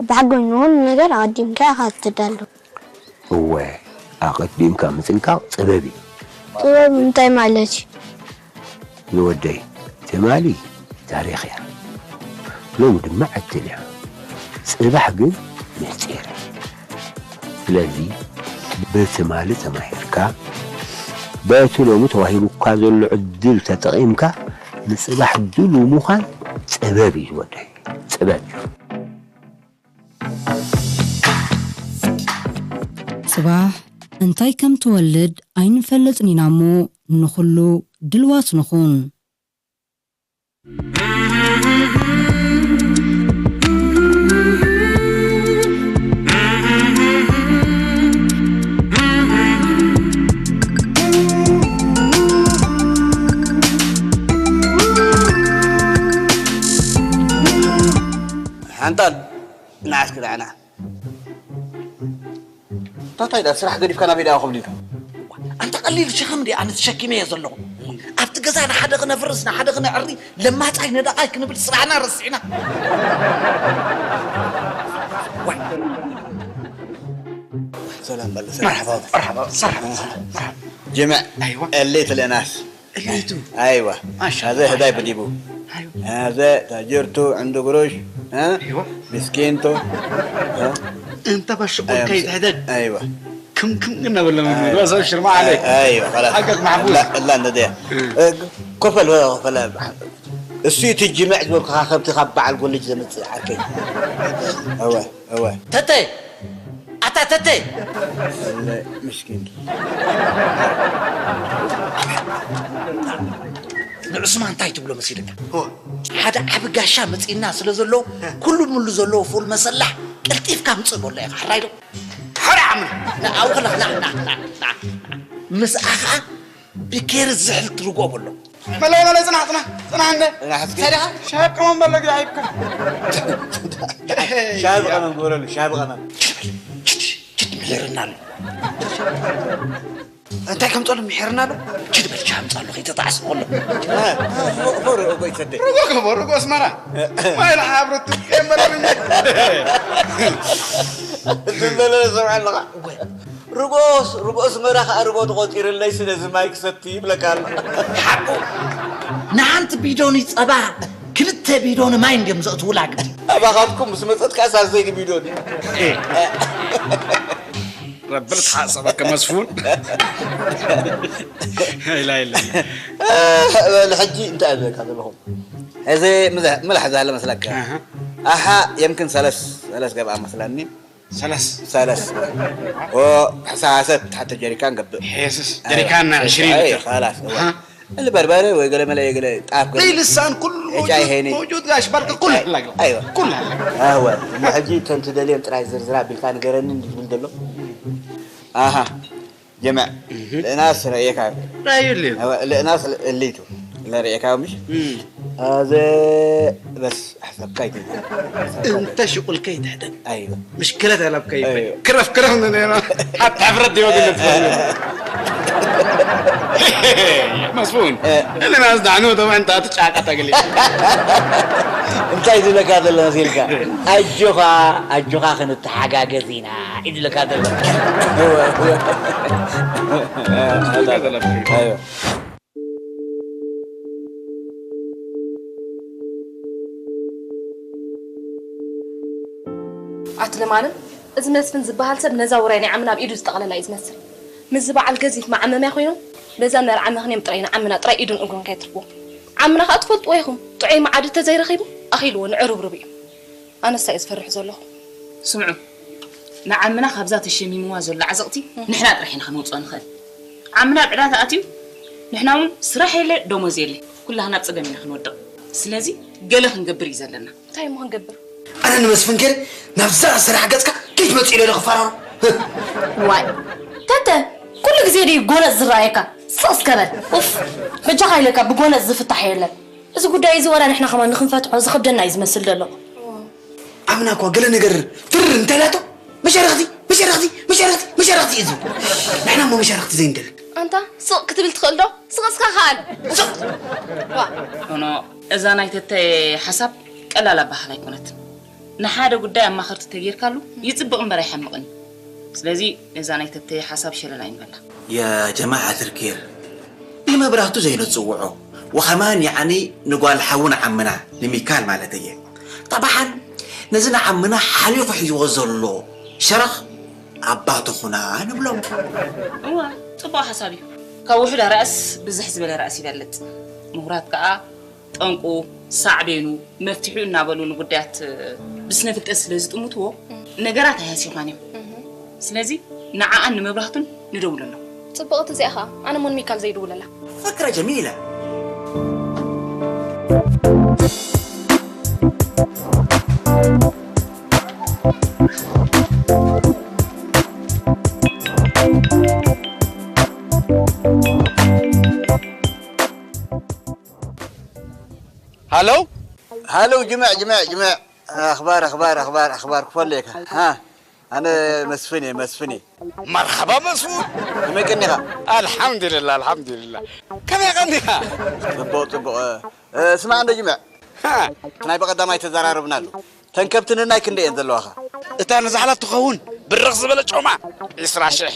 ብሓቂ ንኹሉ ነገር ኣቐዲምካ ኢኻ እትዳሎ። እወ፣ ኣቐዲምካ ምጥንቃቕ ጥበብ እዩ። ጥበብ እንታይ ማለት እዩ? ዝወደይ፣ ትማሊ ታሪኽ እያ፣ ሎሚ ድማ ዕድል እያ። ጽባሕ ግን ምስጢር እዩ። ስለዚ ብትማሊ ተማሂርካ፣ በቲ ሎሚ ተዋሂቡካ ዘሎ ዕድል ተጠቒምካ ንጽባሕ ድሉው ምዃን ጥበብ እዩ ዝወደይ፣ ጥበብ እዩ። ጽባሕ እንታይ ከም ትወልድ ኣይንፈልጥን ኢና እሞ ንኹሉ ድልዋት ንኹን። ኣንቶን፣ ንዓስኪ ንዓና። ታታይ ዳ ስራሕ ገዲፍካ ናበይ ደኣ ክብልካ? ኣንታ ቀሊል ሸኸም ድየ ኣነ ተሸኪመዮ ዘለኹ? ኣብቲ ገዛ ንሓደ ክነፍርስ፣ ንሓደ ክነዕሪ፣ ለማጻይ ነዳቓይ ክንብል ስራሕና ረሲዕና። ዋይ። ሰላም በል፣ ሰላም። መርሓባ፣ መርሓባ፣ ሰላም፣ ሰላም፣ መርሓባ። ጅምዕ፣ ኣይዋ። እሊ ትልእናስ? እሊቱ። ኣይዋ። ማሻ ኣዘ ኣላህ፣ ህዳይ ማሻ ብዲቡ። ኣላህ። ኣይዋ። ኣዘ ታጅርቱ ዕንዱ ግሩሽ፣ እ? ኣይዋ። ምስኪንቱ፣ እ? እንተ በሽቁ ኣይዋ፣ ከይትሕደግ። ኣይዋ። ክም ክም እናበለ መምህር፣ ኣይ-፣ ወሰብ ሽርማ ኣይ-፣ ዓለይክ። ኣይዋ፣ خلاص። ሓቀክ ማሕፉዝ። ላ-፣ ላ-፣ እንደዚያ። እም። እ፣ ኮፈል፣ ኮፈል። እሱ እዩ እቲ ጅምዕ ዝበልኩኻ ከብቲ ካብ በዓል ጎልጅ ዘምጽእ ዓርከይ። እወ፣ እወ። ተተ! ኣታ ተተ! እለ ምስኪን። ንዑስማን እንታይ ትብሎ መሲልካ? እወ። ሓደ ዓቢ ጋሻ መጺእና ስለ ዘሎ፣ ኩሉ ሙሉ ዘለዎ ፉል መሰላሕ ቀልጢፍካ ምጽእ በሎ ኢኻ። ሕራይ ዶ? ሕራይ ዓምና። ንኣውኽላ፣ ና፣ ና፣ ና፣ ና። ምስኣ ኸኣ ብኬሪ ዝሕል ትርጎ በሎ። መለይ፣ መለይ፣ ጽናሕ፣ ጽናሕ፣ ጽናሕ እንደ። ጽናሕ እስኪ። ሰዲኻ? ሻብ ቀመም በሎ ግዳ ሂብካ። ሻብ ቀመም ግበረሉ፣ ሻብ ቀመም። ችድ፣ ችድ፣ ችድ ምሒርና ኣሎ። እንታይ ከምጸሉ ምሒርና ኣሎ? ችድ በል፣ ሻብ ምጻሉ ከይተጣዕስ በሎ። እ፣ ፎ-፣ ፎ-፣ ፎ-፣ ርጎ ይሰደይ። ርጎ ከቦ፣ ርጎ ኣስመራ። ማይ ለሓብረቱ የመረብኛ። ዝም በለ ሰምዐ ኣለኻ። ወይ። ርጎስ፣ ርጎ ኣስመራ ኸኣ ርጎ ተቖጺርለይ ስለዚ ማይ ክሰቲ ይብለካ ኣሎ። ሓቁ። ንሓንቲ ቢዶኒ ጸባ ክልተ ቢዶኒ ማይ እንድዮም ዘእትዉላ ግዲ። ኣባኻትኩም ምስ መጸት ከኣ ሳዘይ ንቢዶኒ። ኤ። ረብል ተሓሰበከ መስፉን። ኢላ ኢላ። በል ሕጂ እንታይ እብለካ ዘለኹ? እዚ ምዛ-፣ ምላሕ ዝሃለ መስለካ? ኣሃ። ኣሓ፣ የምክን ሰለስ፣ ሰለስ ገብኣ መስለኒ። ሰለስ። ሰለስ። ኦ፣ ሕሳሰት ሓተ ጀሪካን ገብእ። ሄስስ፣ ኣይ፣ ጀሪካን ናይ ዕሽሪን ኣይ፣ ሊትር። ኸላስ፣ እዋ። ኣሃ። እሊ በርበረ ወይ ገለ መለ ገለ ጣፍ ገለ። ዘይልሳን ኩሉ ኤች ኣይ መውጁድ፣ ሄኒ። መውጁድ ጋሽ ባርክ ኩሉ ኣይ፣ ኣላ ግባ። ኣይዋ። ኩሉ ኣላ። ኣወ፣ እሞ ሕጂ እተን ትደልየን ጥራይ ዝርዝር ኣቢልካ ንገረኒ እንዲ ዝብል ዘሎ። ኣሃ፣ ጀመዕ። እህ። ልእናስ ረእየካ። ራእዩ ልዩ። ኣወ፣ ልእናስ እሊቱ። ለርእየካ ምሽ? እም። ኣዘ በስ ኣሕሰብካ ይትብል። እንተ ሽቁል ከይትሕደግ። ኣይዋ። ምሽክለት ያላብካ ይበል። ኣይዋ። ክረፍ ክረፍ ንኔና። ሓታ ሕፍረት ዲወ ግለት መስፉን። እ። እልናስ ዳዕኑ ተባዕ እንታ ትጫቃ ተግሊ። እንታይ ዝብለካ ዘሎ መሲልካ? ኣጆኻ፣ ኣጆኻ ክንተሓጋገዝ ኢና። እዩ ዝብለካ ዘሎ። እወ፣ እወ። ኣይዋ። ኣትለማንም፣ እዚ መስፍን ዝበሃል ሰብ ነዛ ውራይ ናይ ዓምና ኣብ ኢዱ ዝጠቕለላ እዩ ዝመስል። ምስዚ በዓል ገዚፍ መዓመምያ ኮይኑ፣ በዛ መርዓ ምኽንዮም ጥራይ ንዓምና ጥራይ ኢዱን እግሩን ከየትርፍዎ። ዓምና ከኣ ትፈልጥዎ ኢኹም፣ ጥዑይ መዓዲ ተዘይረኺቡ ኣኺልዎ ንዕርብርብ እዩ። ኣነሳ እየ ዝፈርሕ ዘለኹ። ስምዑ፣ ንዓምና ካብዛ ተሸሚምዋ ዘሎ ዓዘቕቲ ንሕና ጥራሕ ኢና ከነውፅኦ ንኽእል። ዓምና ኣብ ዕዳ ተኣትዩ፣ ንሕና እውን ስራሕ የለ፣ ደሞዝ የለ፣ ኩላህና ኣብ ፀገም ኢና ክንወድቕ። ስለዚ ገለ ክንገብር እዩ ዘለና። እንታይ እሞ ክንገብር? ኣነ ንመስፍን ገይረ ናብዛ ስራሕ ገፅካ ከይትመፅእ ኢለ ዶ ክፈራሮ? ዋይ፣ ተተ፣ ኩሉ ግዜ ድዩ ጎነፅ ዝረኣየካ? ስቕ እስከ በል። ኡፍ፣ በጃኻ ኢለካ ብጎነፅ ዝፍታሕ የለን። እዚ ጉዳይ እዚ ዋላ ንሕና ከማን ንኽንፈትሖ ዝኸብደና እዩ ዝመስል ዘሎ። ዓምና እኳ ገለ ነገር ትርር እንተላቶ፣ መሸረኽቲ፣ መሸረኽቲ፣ መሸረኽቲ፣ መሸረኽቲ እዩ ዝብል። ንሕና እሞ መሸረኽቲ ዘይንደሊ። ኣንታ ስቕ ክትብል ትኽእል ዶ? ስቕ እስካ ከኣል። ስቕ! ዋ። ኖኖ፣ እዛ ናይ ተተ ሓሳብ ቀላል ኣባሃል ኣይኮነትን። ንሓደ ጉዳይ ኣማኸርቲ ተጌርካሉ ይጽብቕ እምበር ኣይሓምቕን እዩ። ስለዚ ነዛ ናይ ተተ ሓሳብ ሸለል ኣይንበላ። يا جماعة الخير، ንመብራህቱ ዘይንጽውዖ ወኸማን ያዕኒ ንጓል ሓውና ዓምና ንሚካል ማለት እየ። ጠብዓን ነዚ ንዓምና ሓሊኹ ሒዝዎ ዘሎ ሸረኽ ኣባትኹና ንብሎም። እወ፣ ጽቡቕ ሓሳብ እዩ። ካብ ውሑድ ኣራእስ ብዝሕ ዝበለ ራእስ ይበልጽ። ምሁራት ከኣ ጠንቁ፣ ሳዕቤኑ፣ መፍትሒኡ እናበሉ ንጉዳያት ብስነ ፍልጠት ስለ ዝጥምትዎ ነገራት ኣይሃስዩኻን እዮም። ስለዚ ንዓኣን ንመብራህቱን ንደውለሎም። ጽብቕቲ እዚኣ ኸኣ፣ ኣነ እሞ ንሚካል ዘይድውለላ። فكرة جميلة. ሃሎ? ሃሎ፣ ጅምዕ፣ ጅምዕ፣ ጅምዕ። ኣኽባር ኣኽባር ኣኽባር ኣኽባር ክፈለካ። ሃ፣ ኣነ መስፍን እየ፣ መስፍን እየ። መርሓባ መስፍን። ከመይ ቀኒኻ? ኣልሓምዱሊላ ኣልሓምዱሊላ። ከመይ ቀኒኻ? ጽቡቕ ጽቡቕ። ስማዕ እንዶ ጅምዕ፣ ናይ በቐዳማይ ተዘራረብናሉ። ተን ከብቲ ንናይ ክንደይ እየን ዘለዋኻ? እታ ንዛሕላ ትኸውን ብርኽ ዝበለ ጮማ ዒስራ ሽሕ።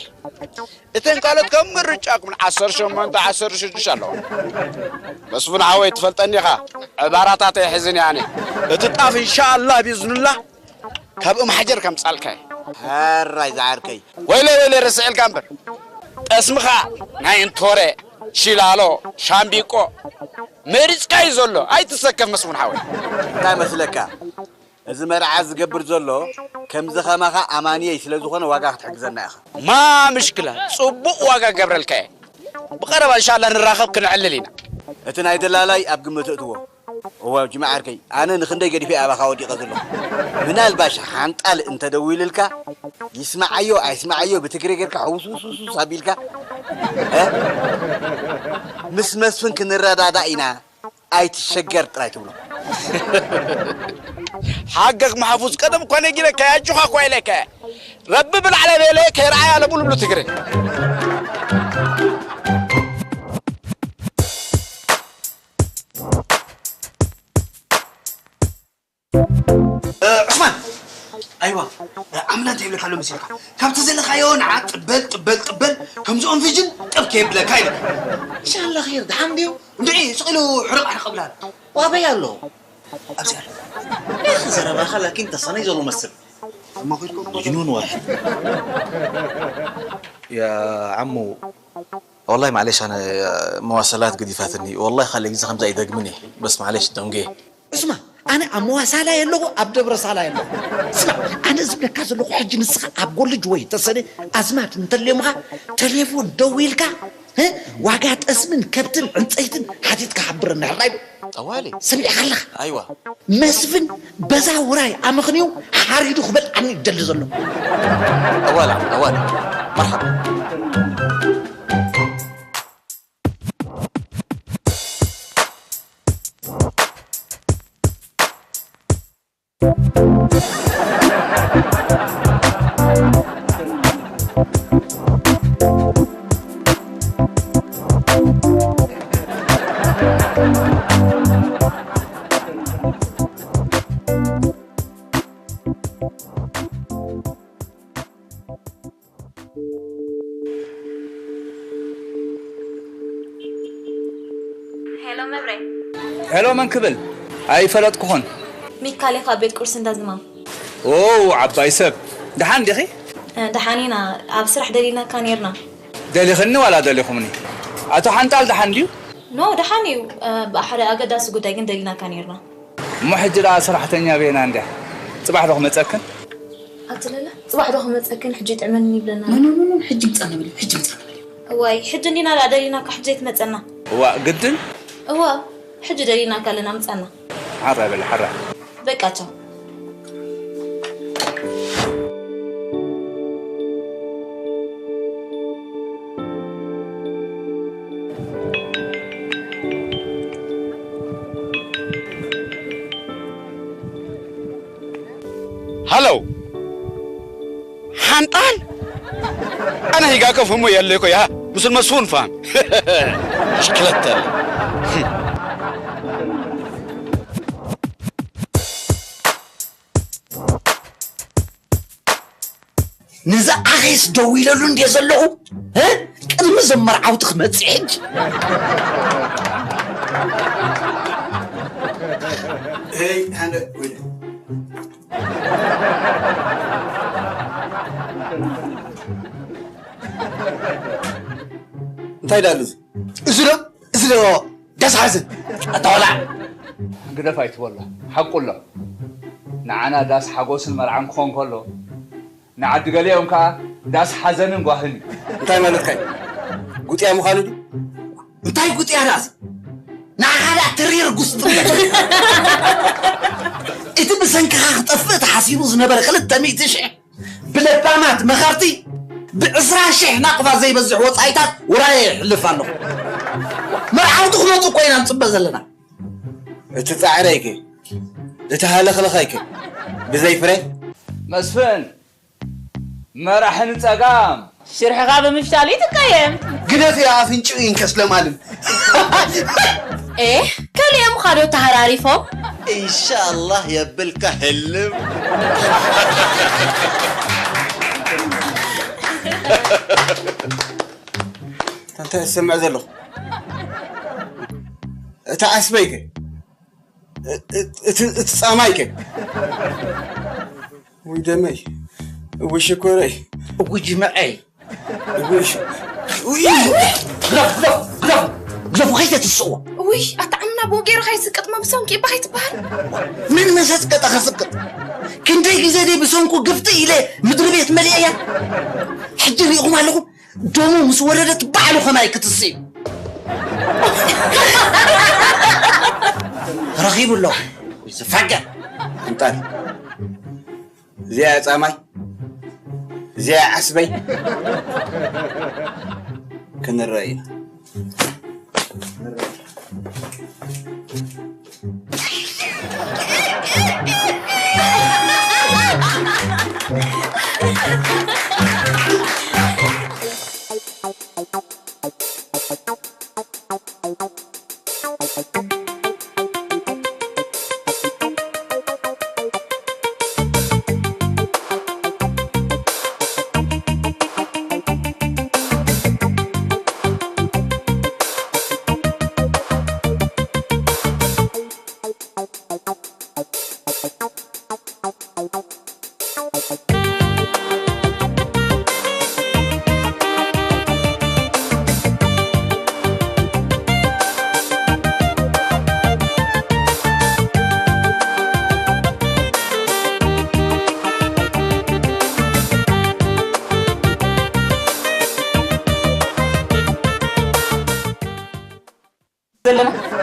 እተን ካልኦት ከም ምርጫኩም ዓሰርተ ሸሞንተ ዓሰርተ ሽዱሽተ ኣለዋ። መስፍን ሓወይ ትፈልጠኒ ኢኻ፣ ዕባራታት ኣይሕዝን እየ ኣነ። እቲ ጣፍ እንሻኣላህ ቢዝኑላህ ካብ እምሓጀር ከምጻልካ እየ። ሕራይ ዝዓርከይ። ወይለይ ወይለይ ረስዕልካ እምበር። ጠስምኻ ናይ እንቶረ፣ ሺላሎ፣ ሻምቢቆ መሪጽካ እዩ ዘሎ። ኣይትሰከፍ መስፍን ሓወይ። እንታይ መስለካ? እዚ መርዓ ዝገብር ዘሎ ከምዚ ከማኻ ኣማንየይ ስለ ዝኾነ ዋጋ ክትሕግዘና ኢኻ። ማ ምሽክላ ጽቡቕ ዋጋ ገብረልካ እየ። ብቐረባ እንሻላ ንራኸብ ክንዕልል ኢና። እቲ ናይ ደላላይ ኣብ ግምት እትዎ። እዋ ጅማ ዓርከይ፣ ኣነ ንኽንደይ ገዲፈ ኣባኻ ወዲቐ ዘለኹ። ምናልባሽ ሓንጣል እንተደዊልልካ ይስማዓዮ ኣይስማዓዮ ብትግረ ጌርካ ሕውስውስውስ ኣቢልካ፣ እ? ምስ መስፍን ክንረዳዳእ ኢና። ኣይትሸገር ጥራይ ትብሎ። ሓገግ ማሕፉዝ ቀደም እኳ ነጊረካ ኣጆኻ እኳ ኢለካ። ረቢ ብላዕለ ቤለ ከይረኣያ ለብሉብሉ ትግረ። ዑስማን! ኣይዋ፣ ኣምላክ እንታይ ይብለካ ኣሎ መሲልካ? ካብቲ ዘለካዮ ንዓ ጥበል ጥበል ጥበል ከምዚኦም ቪጅን ጠብ ከየብለካ ኢለ። ኢንሻላህ ኸይር ደሓን ድዩ? እንድዒ ስቕ ኢሉ ሕርቕ ሕርቕ እብላ ኣሎ። ዋበይ ኣሎ። ኣብዚ ኣሎ። ያኺ ዘረባኻ ላኪን ተሰነይ ዘሎ መስል። እሞ ኸይድኩም? መጅኑን ዋሕድ። ያ ዓሙ፣ ወላሂ ማዕሌሽ ኣነ መዋሰላት ገዲፋትኒ። ወላሂ ካልእ ግዜ ከምዚ ኣይደግምን እየ። በስ ማዕሌሽ ደንጌ። እስማ፣ ኣነ ኣብ መዋሳላ የለኹ ኣብ ደብረ ሳላ የለኹ። ስማ፣ ኣነ ዝብለካ ዘለኹ ሕጂ ንስኻ ኣብ ጎልጅ ወይ ተሰነ ኣዝማድ እንተልዮምኻ ተሌፎን ደዊልካ፣ እ፣ ዋጋ ጠስምን ከብትን ዕንፀይትን ሓቲትካ ሓብረና። ሕራይ ዶ? ጠዋሊ። ሰሚዕካ ኣለኻ? ኣይዋ። መስፍን በዛ ውራይ ኣመኽንዩ ሓሪዱ ክበልዓኒ ይደሊ ዘሎ። ጠዋላ፣ ጠዋላ። መርሓባ። ሄሎ መብሬ። ሄሎ መን ክብል? ኣይፈለጥኩኹን። ሚካል ኢኻ ቤት ቁርሲ እንዳ ዝማም። ኦ ዓባይ ሰብ። ደሓን ዲኺ? እ፣ ደሓን ኢና። ኣብ ስራሕ ደሊናካ ኔርና። ደሊኽኒ ዋላ ደሊኹምኒ? ኣቶ ሓንጣል ደሓን ድዩ? ኖ ደሓን እዩ። እ፣ ብሓደ ኣገዳሲ ጉዳይ ግን ደሊናካ ኔርና። እሞ ሕጂ ደኣ ሰራሕተኛ በይና እንድያ። ጽባሕ ዶ ክመጸክን? ኣትለለ፣ ጽባሕ ዶ ክመጸክን፣ ሕጂ ይጥዕመኒ ይብለና። ኖ፣ ኖ፣ ኖ፣ ኖ፣ ሕጂ ምጻና በልዮ፣ ሕጂ ምጻና በልዮ። እዋይ፣ ሕጂ እንዲና ደኣ ደሊናካ፣ ሕጂ ዘይትመጸና። እዋ፣ ግድን? እዋ፣ ሕጂ ደሊናካ ኣለና፣ ምጻና። ሓራ በል፣ ሓራ። በቃ፣ ቻው። ሃሎ ሓንጣል፣ ኣነ ሂጋከ ፍሙ የለኮ ያ ምስል መስፉን ፋም ሽክለተ። ንዝኣኺስ ደው ኢለሉ እንድየ ዘለኹ፣ እ? ቅድሚ እዞም መርዓውቲ ክመጽእ ሕጂ። Hey, hand it, wait. እንታይ ዳሉ እዚ? እዚ ዶ? እዚ ዶ? ዳስ ሓዘን። ኣታ ወላዕ። ግደፍ ኣይትበሎ። ሓቁ ኣሎ። ንዓና ዳስ ሓጎስን መርዓን ክኾን ከሎ፣ ንዓዲ ገሊኦም ከኣ ዳስ ሓዘንን ጓህን እዩ። እንታይ ማለትካ እዩ? ጉጥያ ምዃኑ ድዩ? እንታይ ጉጥያ ደኣ እዚ? ንዓኻ ደኣ ትሪር ጉስጥነት። እቲ ብሰንክኻ ክጠፍእ ተሓሲቡ ዝነበረ ክልተ ሚእቲ ሽሕ ብለባማት መኸርቲ ብዕስራ ሽሕ ናቕፋ ዘይበዝሕ ወጻኢታት ውራየ የሕልፍ ኣለኹ። መርዓውቲ ክመጹ እኮ ኢና ንጽበ ዘለና። እቲ ጻዕራይከ፣ እቲ ሃለኽለኻይከ፣ ብዘይ ፍረ። መስፍን፣ መራሒ ንጸጋም። ሽርሕኻ ብምፍሻል እዩ ትቀየም። ግደፍ ኣፍንጭኡ ይንከስ ለማልን። ኤ፣ ከሊኦም ኻዶ ተሃራሪፎም? ኢንሻላህ የብልካ ህልም። እንታይ ዝሰምዕ ዘለኹ? እታ ዓስበይከ? እቲ ጻማይከ? ውይ ደመይ፣ ውይ ሽኮረይ፣ ውይ ጅመዐይ። ውይ ሽ- ውይ፣ ግደፉ፣ ግደፉ፣ ግደፉ፣ ግደፉ፣ ከይተትስእዎ። ውይ ኣታ ዓምና ብኡ ገይሩ ከይስቅጥ መብሶም ኪባ ከይትበሃል። ምን መሰስቀጠ ከስቅጥ? ክንደይ ግዜ ደይ ብሰንኩ ግፍጢ ኢለ ምድሪ ቤት መሊአያ። ሕጂ ሪኢኹም ኣለኹም? ደሙ ምስ ወረደት ባዕሉ ከማይ ክትስእ እዩ። ረኺቡ ኣሎ ዝፋገር። እንጣል፣ እዚኣ ጻማይ፣ እዚኣ ዓስበይ፣ ክንረአ ኢና። ዘለና